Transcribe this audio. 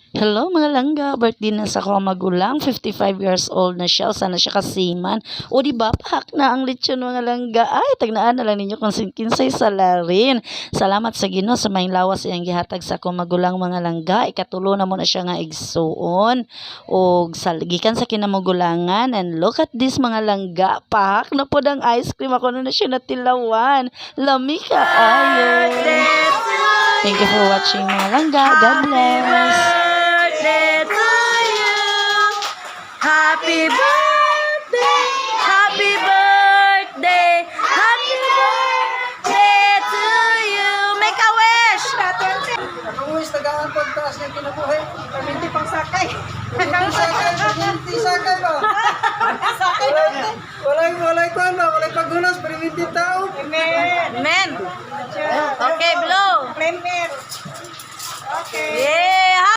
Hello, mga langga, birthday na sa akong magulang, 55 years old na siya, usa na siya ka seaman. O di ba, pahak na ang lechon, mga langga. Ay, tagnaan na lang ninyo kung kinsay salarin. Salamat sa Ginoo sa maayong lawas iyang gihatag sa akong magulang, mga langga. Ikatulo na mo na siya nga igsuon. Og sa, gikan sa kinamugulangan, and look at this, mga langga, pahak na pod ang ice cream. Ako na na siya natilawan. Lami kaayo. Thank you for watching, mga langga. God bless. Birthday to you. Happy birthday. Happy birthday. Happy birthday to you. Make a wish. Akong wish, tagaan pagtaas ng kinabuhi. Paminti pang sakay. Paminti sakay, paminti sakay ba? Sakay. Walay, walay kuan ba? Walay paghunas, paminti tao. Amen. Okay, blow. Okay. Yeah.